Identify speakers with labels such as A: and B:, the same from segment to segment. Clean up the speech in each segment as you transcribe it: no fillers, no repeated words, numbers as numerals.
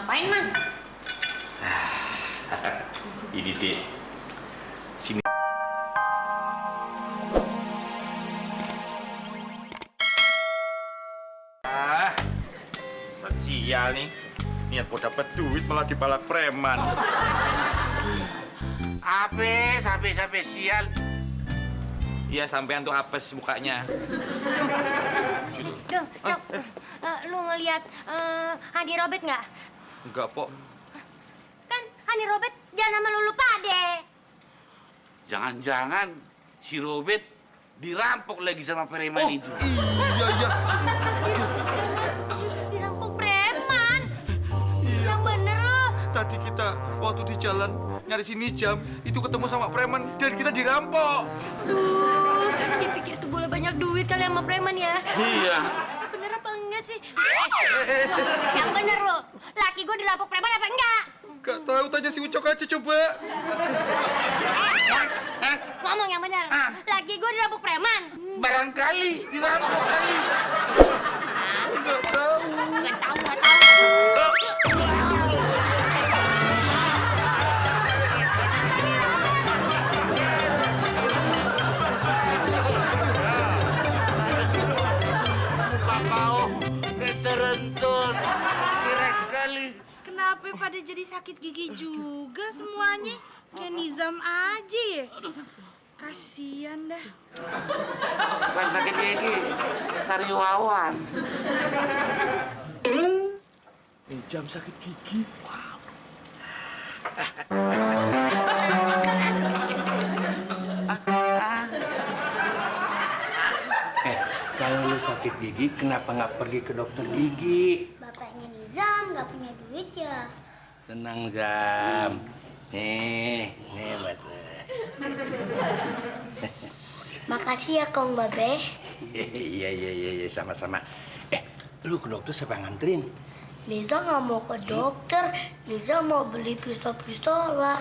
A: ngapain, Mas?
B: Ini deh. Sini. Sial nih. Niat mau dapat duit malah dipalak preman.
C: Sampai sial.
B: Iya, sampean tuh apes mukanya.
D: Dong, lu ngeliat Hani Robert nggak?
B: Enggak, Pok.
D: Kan Hani Robert dia nama Lulu Pade.
C: Jangan-jangan si Robert dirampok lagi sama preman itu.
B: Iya.
D: Dirampok preman. Yang bener lo.
B: Tadi kita waktu di jalan nyari sini jam itu ketemu sama preman dan kita dirampok.
D: Duh, dia pikir tuh boleh banyak duit kali sama preman ya.
C: Iya.
D: Bener apa enggak sih? Yang bener lo. Laki gue dirampok preman apa enggak?
B: Gak tahu, tanya si Ucok aja coba.
D: Ngomong yang bener. Laki gue dirampok preman.
C: Barangkali dirampok kali.
B: Gak tahu.
D: Nggak tahu.
C: Muka kau keterentun. Kira sekali.
E: Kenapa pada jadi sakit gigi juga semuanya? Kayak Nizam aja ya. Kasian dah.
C: Bukan sakit gigi, sariawan.
B: Jam sakit gigi. Wow.
F: Kalau lu sakit gigi, kenapa nggak pergi ke dokter gigi?
D: Bapaknya Nizam nggak punya duit ya.
F: Tenang, Zam. Nih buat lu.
D: Makasih ya Kong Babe.
F: Iya, sama-sama. Lu ke dokter siapa yang nganterin?
D: Liza nggak mau ke dokter. Liza mau beli pistol-pistolan.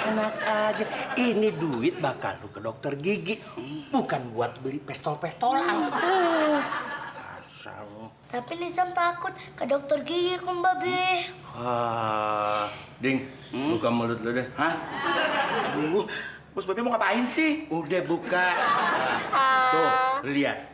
F: Enak aja. Ini duit bakal lu ke dokter gigi, bukan buat beli pistol-pistolan. Asal lu.
D: Tapi Liza takut ke dokter gigi Kong Babe.
F: Ding, buka mulut lu deh. Hah?
B: Aduh, Bos Babe mau ngapain sih?
F: Udah buka. Tuh, lihat.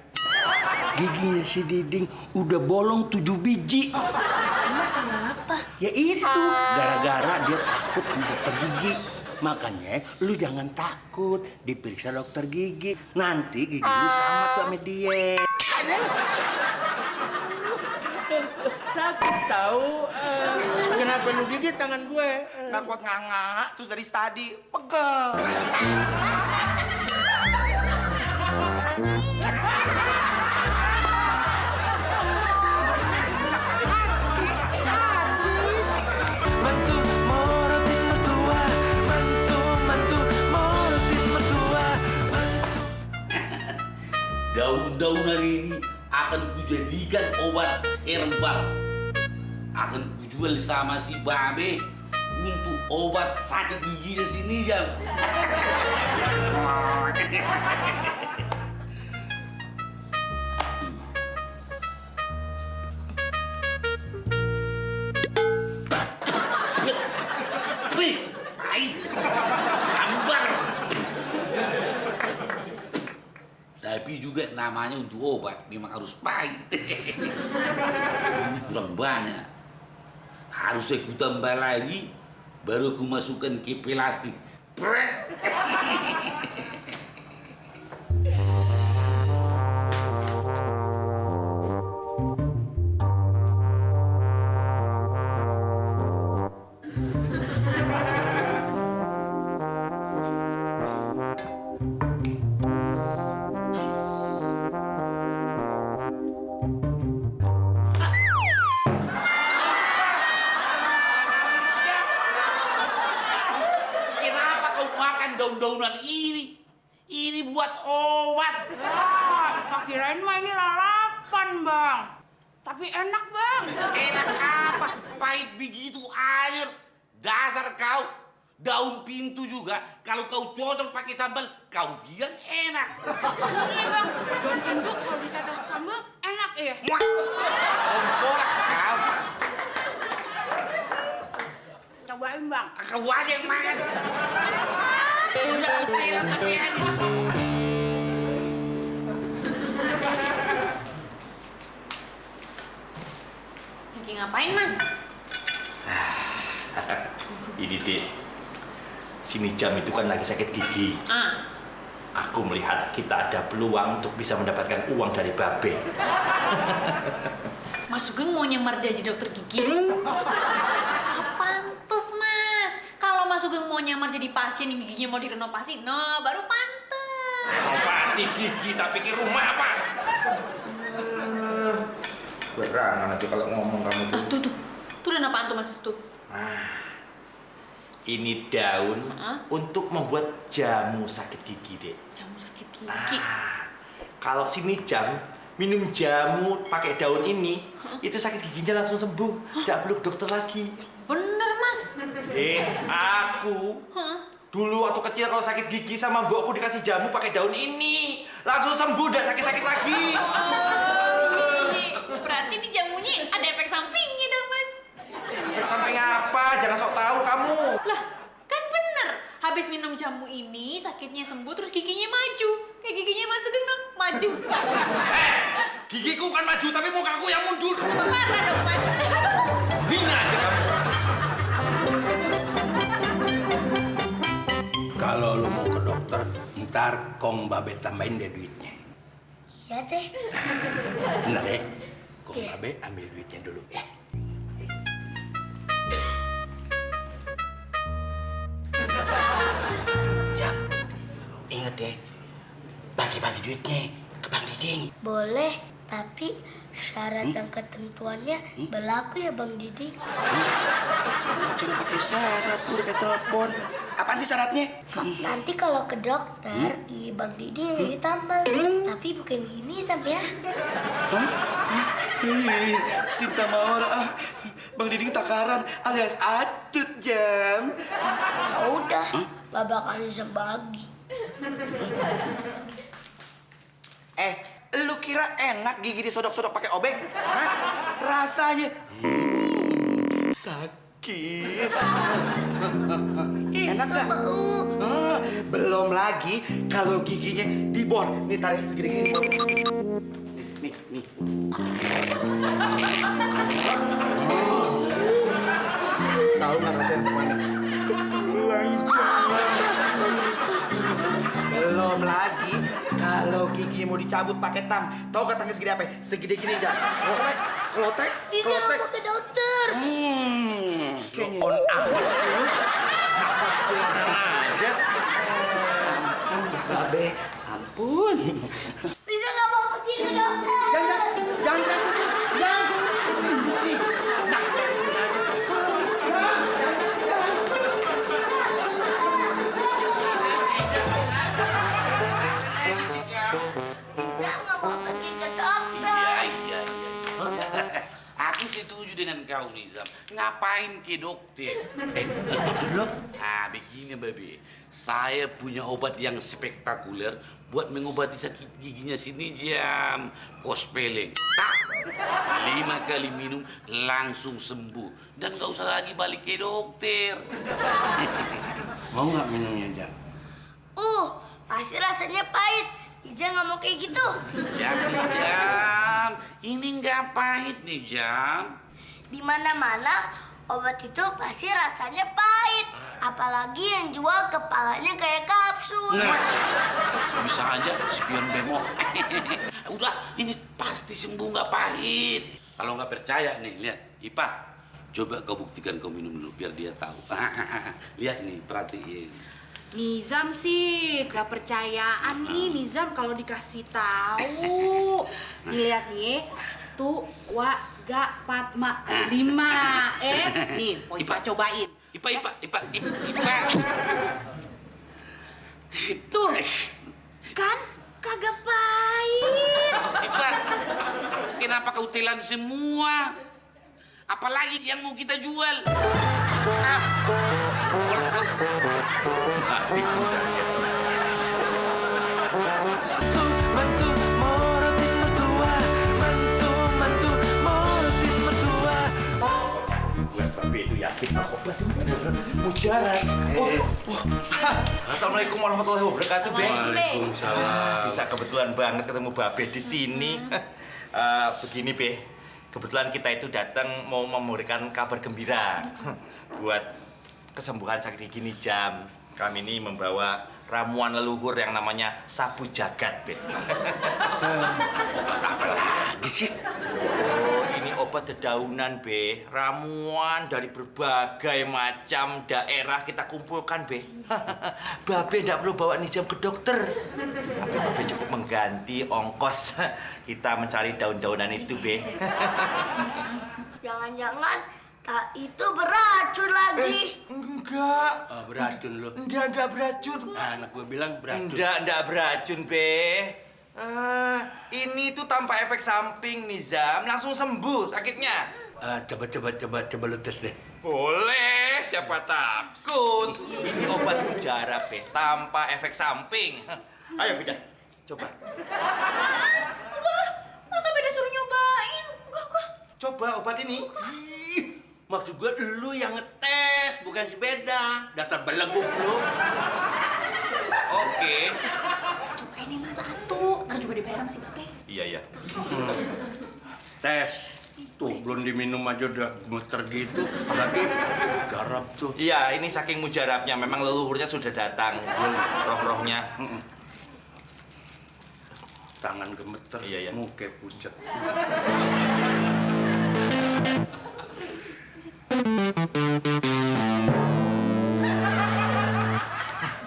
F: Giginya si Diding udah bolong 7 biji.
D: Emang kenapa?
F: Ya itu, gara-gara dia takut ke dokter gigi. Makanya lu jangan takut, diperiksa dokter gigi. Nanti gigi lu sama tuh sama dia. Sakit tahu. Kenapa lu gigit tangan gue?
B: Nggak kuat nganga, terus dari tadi pegel.
C: Daun-daun hari ini akan kujadikan obat herbal. Akan kujual sama si Babe untuk obat sakit giginya si Nizam. Wih, pahit, gambar. Tapi juga namanya untuk obat memang harus pahit. Ini kurang banyak. Harus aku tambah lagi, baru aku masukkan ke plastik. Prek. Kenapa kau makan daun-daunan ini? Ini buat obat.
E: Pak kirain mah ini lalapan, Bang. Tapi enak, Bang.
C: Enak apa? Pahit begitu air. Dasar kau. Daun pintu juga. Kalau kau cocok pakai sambal, kau bilang enak.
E: Iya, Bang. Daun pintu kalau dicocok sambal enak ya.
C: Muak. Sempurna kau.
F: bawain bang.
C: Kau aja yang makan. Udah telan sampai habis.
A: Lagi ngapain, Mas?
G: Ini Dek, si Nijam itu kan lagi sakit gigi. Aku melihat kita ada peluang untuk bisa mendapatkan uang dari Babe.
A: Mas Sugeng mau nyamar jadi dokter gigi? Pantes, Mas. Kalau Mas Sugeng mau nyamar jadi pasien yang giginya mau direnovasi, no, baru pantes.
G: Renovasi gigi, tak pikir rumah apa?
B: Berangan nanti kalau ngomong kamu tuh.
A: Tuh dan apaan tuh, Mas? Tuh.
G: Ini daun untuk membuat jamu sakit gigi, Dek.
A: Jamu sakit gigi.
G: Kalau si Nijam minum jamu pakai daun ini, itu sakit giginya langsung sembuh. Tidak perlu ke dokter lagi.
A: Bener, Mas.
G: Aku dulu waktu kecil kalau sakit gigi sama mbokku dikasih jamu pakai daun ini, langsung sembuh, tidak sakit-sakit lagi.
A: Berarti ini jamunya ada efek sampingnya dong, Mas.
G: Efek samping apa? Jangan sok tahu kamu.
A: Lah, kan bener. Habis minum jamu ini, sakitnya sembuh, terus giginya maju. Kayak giginya Mas Sugeng dong, maju.
G: Gigiku kan maju, tapi mukaku yang mundur.
A: Mana dong, Mas?
G: Hina aja kamu.
F: Kalau lu mau ke dokter, ntar kong Babe tambahin deh duitnya.
D: Ya deh.
F: Bener deh. Kong Babe ambil duitnya dulu ya. Jam, inget ya, bagi-bagi duitnya ke Bang Diding.
H: Boleh, tapi syarat dan ketentuannya berlaku ya Bang Didi.
F: Jangan pakai syarat, udah kayak telepon. Apaan sih syaratnya?
H: Nanti kalau ke dokter, Bang Didi yang ditambal. Tapi bukan gini sampai ya.
F: Tinta mawar Bang Diding takaran alias atut Jam.
H: Ya udah, babak kali sebagi.
F: Lu kira enak gigi disodok-sodok pakai obeng? Hah? Rasanya sakit. Enak gak? Belum lagi kalau giginya dibor. Nih tarik segini-gini. Nih. Tahu nggak rasanya kemana? Belum lagi kalau gigi mau dicabut pakai tang. Tahu nggak tangnya segede apa? Segede gini aja. Klotek.
H: Didi nggak mau ke dokter.
F: Kayaknya on amat sih lu. Aja. Babe, ampun.
H: Bisa nggak mau pergi ke dokter?
F: Jangan takut. Ini sih.
H: Bisa nggak mau pergi ke dokter?
C: Iya. Aku setuju dengan kau, Nizam. Ngapain ke dokter?
F: Maksud lo?
C: Begini, Babe. Saya punya obat yang spektakuler buat mengobati sakit giginya si Nijam. Kospeleng. Tak. 5 kali minum langsung sembuh. Dan gak usah lagi balik ke dokter.
F: Mau nggak minumnya, Jam?
H: Pasti rasanya pahit. Bisa nggak mau kayak gitu?
C: Jam. Ini nggak pahit nih, Jam.
H: Di mana-mana obat itu pasti rasanya pahit. Apalagi yang jual kepalanya kayak kapsul.
C: Bisa aja spion bemo. Udah, ini pasti sembuh nggak pahit. Kalau nggak percaya nih, lihat. Ipa, coba kau buktikan, kau minum dulu biar dia tahu. Lihat nih, perhatiin.
E: Nizam sih gak percayaan nih Nizam kalau dikasih tahu. Dilihat nih, tuh wa ga patma 5. Nih, Ipa cobain.
C: Ipa.
E: Tuh, kan kagak pahit.
C: Ipa, kenapa kau telan semua? Apalagi yang mau kita jual?
I: Mantu morotin mertua, mantu morotin mertua.
G: Buat Babe itu yakin kalau obat itu bener.
F: mujarab.
B: Assalamualaikum warahmatullahi wabarakatuh, Be.
F: Waalaikumsalam.
B: Bisa kebetulan banget ketemu Babe di sini. Begini, Be. Kebetulan kita itu datang mau memberikan kabar gembira buat kesembuhan sakit gigi Nijam. Kami ini membawa ramuan leluhur yang namanya sapu jagat, Be.
F: Apa lagi sih?
B: Oh, ini obat dedaunan, Be. Ramuan dari berbagai macam daerah kita kumpulkan, Be. Babe nggak perlu bawa Nijam ke dokter. Tapi Babe cukup mengganti ongkos kita mencari daun-daunan itu, Be.
H: Jangan-jangan tak itu beracun lagi.
B: Enggak.
F: Beracun lu.
B: Enggak beracun.
F: Anak gue bilang beracun.
B: Enggak beracun, Be. Ini tuh tanpa efek samping, Nizam. Langsung sembuh sakitnya.
F: Coba lu tes deh.
B: Boleh, siapa takut. Ini obat mujarab, Be, tanpa efek samping. Ayo, Beda, coba.
A: Masa beda suruh nyobain? Enggak.
B: Coba obat ini.
F: Ih, maksud gue lu yang ngetes, bukan sepeda. Dasar beleguk lu.
B: Oke.
A: Cobain nih Mas satu, ntar juga dibayar sama si Babe.
B: Iya.
F: Tes. Tuh, belum diminum aja udah gemeter gitu. Apalagi garap tuh.
B: Iya, ini saking mujarabnya. Memang leluhurnya sudah datang. Roh-rohnya.
F: Tangan gemeter,
B: Iya.
F: muka pucat.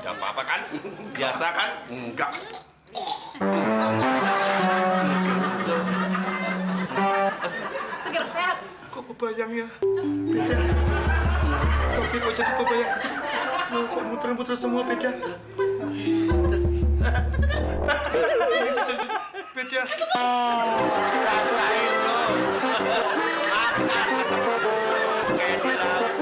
B: Gak apa-apa kan? Biasa kan?
F: Enggak.
A: Seger, sehat.
B: Kok kebayang ya? Beda. Tapi kok jadi kebayang? Loh, kok muter-muter semua beda? Beda.
F: Rasain lo. Makan ketemu. Kayak di laut.